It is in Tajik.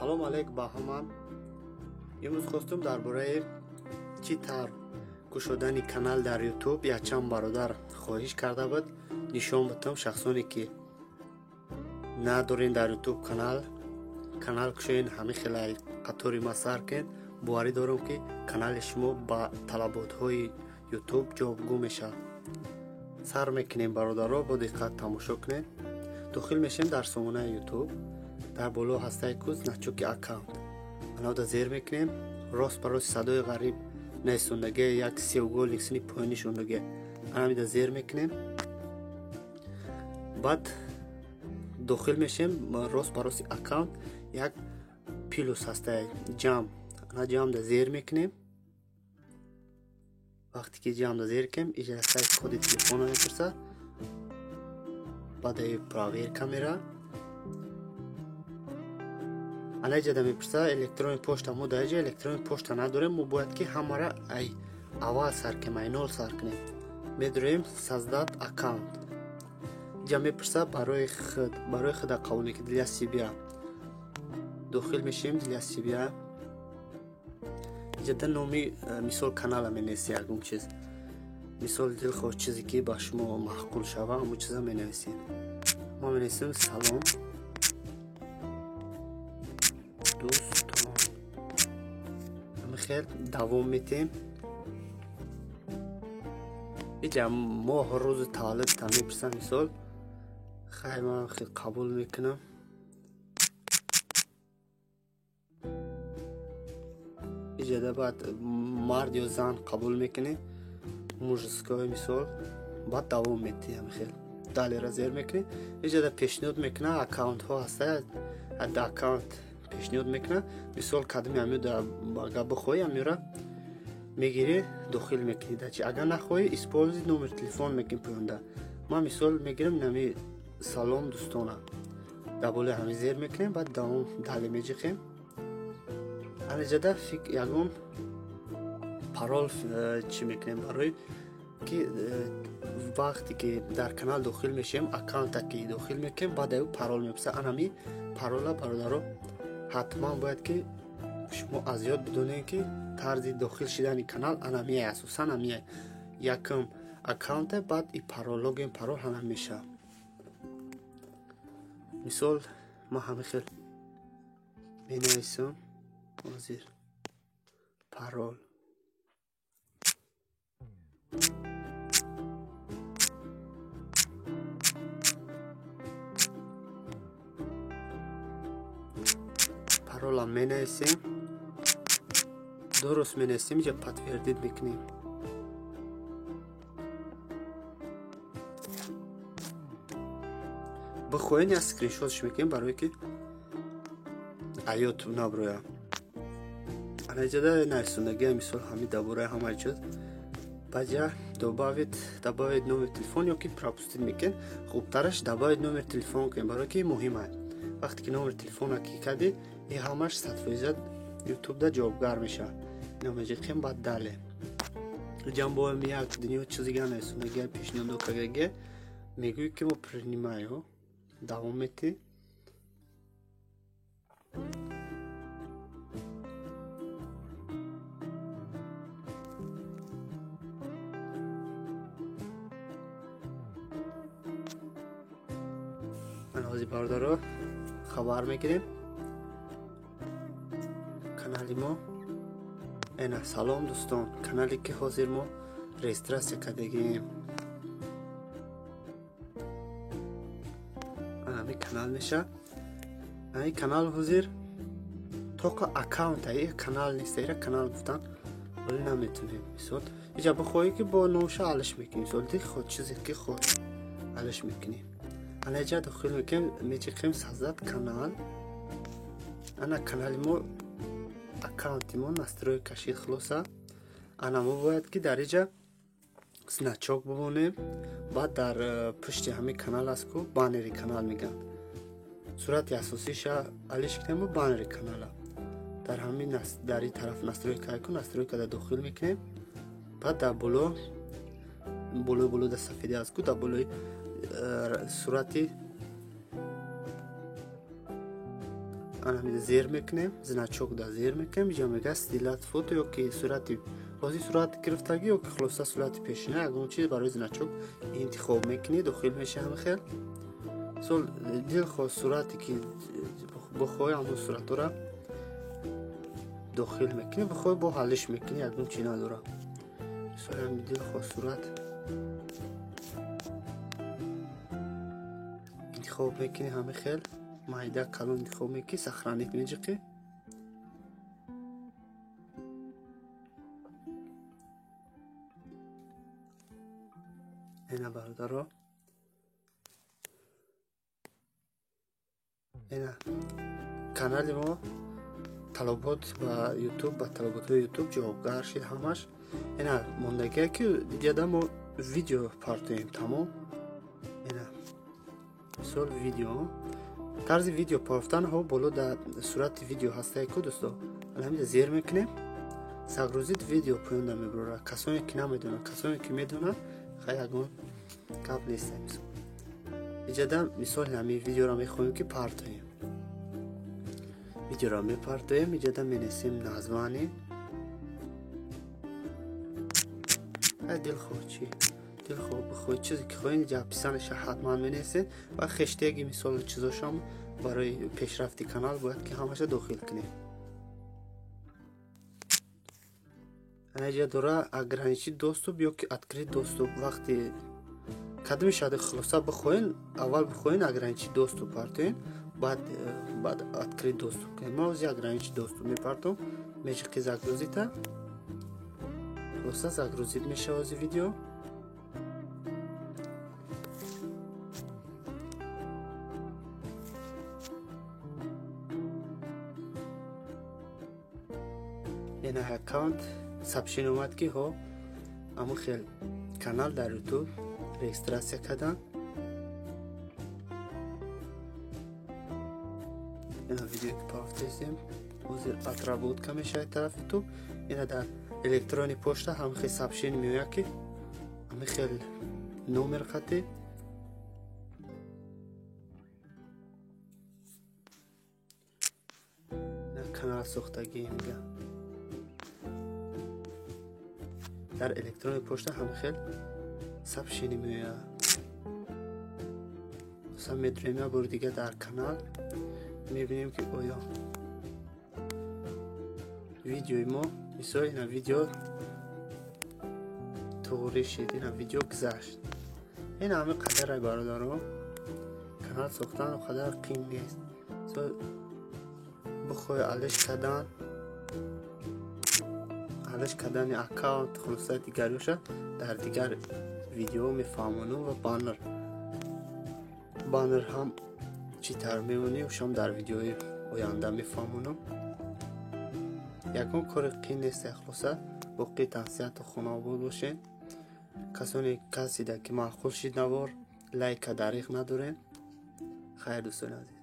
Салом алейк ба ҳама. Имрӯз хостум дар бораи чӣ тавр кушодани канал дар YouTube якчанд бародар хоҳиш карда буд, нишон бутам шахсоне ки надорен дар YouTube канал, канал кушоен, ҳамин хела қатори ма сар кен. Боварӣ дорам ки канали шумо ба талаботҳои YouTube ҷавобгӯ мешавад. Сар мекунем бародаро, бо диққат тамошо кунед. Дохил мешем дар сомонаи YouTube. Дар боло ҳастаи ку значоки аккаунт. Анода зер мекунем, рост ба рост садои ғариб несондаге, як сеуголник сини поёнӣ шондаге. Анамида зер мекунем. Баъд дохил мешем, рост ба рости аккаунт як плюс ҳастаи ҷамъ. Ана ҷамъда зер мекунем. Вақте ки ҷамъда зер кунем, иҷа ҳастаи коди телефонро мепурсад. Баъдаи проверка мера. Ана иҷада мепурсад электронни почта. Мо дар иҷа электронни почта надорем, мо бояд ки ҳамаро ай аввал сар кунем, ай нол сар кунем. Медурем создать аккаунт. Иҷа мепурсад барои худ, барои худа қабул мекунед для себя. Дохил мешем для себя. Иҷада номи мисол канала менависед, ягон чиз. Мисол дилхоҳ чизе ки ба шумо маъқул шава, ҳамон чиза менависед. Мо менависем салом дӯстон. Ҳамин хел давом метем. Иҷа моҳ, рӯзи таваллудта мепурсам мисол. Хай, ман хел қабул мекунам. Иҷада баъд мард ё зан қабул мекунем. Мужской мисол. Баъд давом метем ҳамин хел. Далера зер мекунем. Иҷада пешниҳод мекунам, аккаунтҳо ҳаста, аккаунт пешниҳод мекунам. Мисол кадоми ҳамиро агар бихоҳӣ ҳамиро мегирӣ, дохил мекунӣ. Дачи агар нахоҳӣ, используй номер телефон мекунӣ поёнда. Ман мисол мегирам нами салом дӯстона. Дар болои ҳамин зер мекунем, баъд давом дале меҷиқем. Анаҷада фик ягон парол чӣ мекунем барои ки вақте ки дар канал дохил мешем, аккаунта ки дохил мекунем, баъд аю парол мепурсад. Анами парола бародаро ҳатман бояд ки шумо аз ёд бидонед ки тарзи дохил шидани канал анамия, асосан амия. Якум аккаунта, баъд и парол, логин парол ҳама мешавад. Мисол ман ҳамин хел менависам ҳозир парол. Паролам менависем, дуруст менависем, иҷа подтвердить мекунем. Бихоҳед як скриншотш мекунем барое ки аёт наброя. Ана иҷада нависондагия мисол ҳамин дар бораи ҳамаи чиз. Баъд добавить номер телефон ё ки пропустить мекунем. Хубтараш добавить номер телефон кунем, барое ки муҳим аст. Вақте ки номер телефона ки кардӣ, ин ҳамаш 100% YouTube-да ҷавобгар мешавад. Ино меҷиқем, баъд дале. Иҷам боем як дунё чизига нависондагия пешниҳод кардагия. Мегӯӣ ки мо принимаю. Давом метӣ. Ҳозир бародаро хабар мегирем. Канали мо эна салом дӯстон, канале ки ҳозир мо регистратсия кардагием. Ана ҳамин канал мешавад. Ана ин канал ҳозир тоқа аккаунт, ин канал нест, ира канал гуфтан вале наметунем. Мисол иҷа бихоҳӣ ки бо номша алиш мекунӣ, мисол дилхоҳ чизе ки хоҳ алиш мекунӣ. Ана иҷа дохил мекунем, мечиқем создать канал. Ана канали мо, аккаунти мо настройка шид хулоса. Ана мо бояд ки дар иҷа значок бимонем, баъд дар пушти ҳамин канал аст ку баннери канал мегӯянд. Сурати асосиша алиш кунем ва баннери канала. Дар ҳамин дар ин тараф настройка ку, настройкада дохил мекунем. Баъд дар боло, болои боло дар сафеди аст ку, дар болои сурати Ана зер мекунем, значок да зер мекунем, иҷа мега сделать фото ё ки сурати бози сурат гирифтагӣ ё ки хулоса сурати пешина, ягон чиз барои значок интихоб мекунӣ, дохил меша ҳамин хел. Мисол дилхоҳ сурате ки бихоҳӣ ҳамон суратҳоро дохил мекунӣ, бихоҳӣ бо ҳаллиш мекунӣ, ягон чи надора. Мисол ҳамин дилхоҳ сурат интихоб мекунӣ, ҳамин хел майда калон интихоб мекунӣ, сохранить меҷиқӣ. Ина бародаро, ина канали мо талабот ба YouTube, ба талаботҳои YouTube ҷавобгар шид ҳамаш. Ина мондагие ки дида мо видео партоем, тамом. Ина мисол видео, тарзи видео партофтан ҳо боло дар сурати видео ҳастае ку дӯсто, ҳамин зер мекунем, загрузить видео поёнда мебарора. Касоне ки намедонанд, касоне ки медонанд, хай ягон гап нест. Мисол иҷада мисол ҳамин видеоро мехоҳем ки партоем, видеоро мепартоем, иҷада менависем название, дилхоҳ чи дилхоҳ бихоҳед, чизе ки хоҳед иҷа описаниеша ҳатман менависед ва хештеги мисол чизошам барои пешрафти канал бояд ки ҳамаша дохил кунем. Ана иҷа дора ограничить доступ ё ки открыть доступ. Вақти кадоми шади хулоса бихоҳен, аввал бихоҳен ограничить доступ партоен, баъд открыть доступ кунем. Ма ози ограничить доступ мепартом, меҷиқи загрузита, хулоса загрузит мешава ози видео. Ина аккаунт сообщение омад ки ҳо аму хел канал дар YouTube регистрация кардан. Ина видео ки пафтесем ҳозир отработка мешавад тарафи YouTube. Ина дар электронни почта ҳам хел сообщение меояд ки ҳамин хел номер қати канал сохтагӣ мега. Дар электронни почта ҳам хел сообщение меояд. Масалан медурем як бори дига дар канал, мебинем ки оё видеои мо, мисол ина видео туғри шид, ина видео гузашт. Ин ҳамин қадаре бародаро, канал сохтан он қадар қин нест. Мисол бихоҳӣ алиш кардан, алиш кардани аккаунт хулоса дигариша дар дигар видео мефаҳмонам ва баннер ҳам чӣ тавр мемонӣ, ошам дар видеои оянда мефаҳмонам. Ягон кори қин нест, хулоса боқӣ тансиҳату хонаобод бошед. Касоне касида ки маъқул шид навор, лайка дариқ надорен. Хайр дӯстони азиз.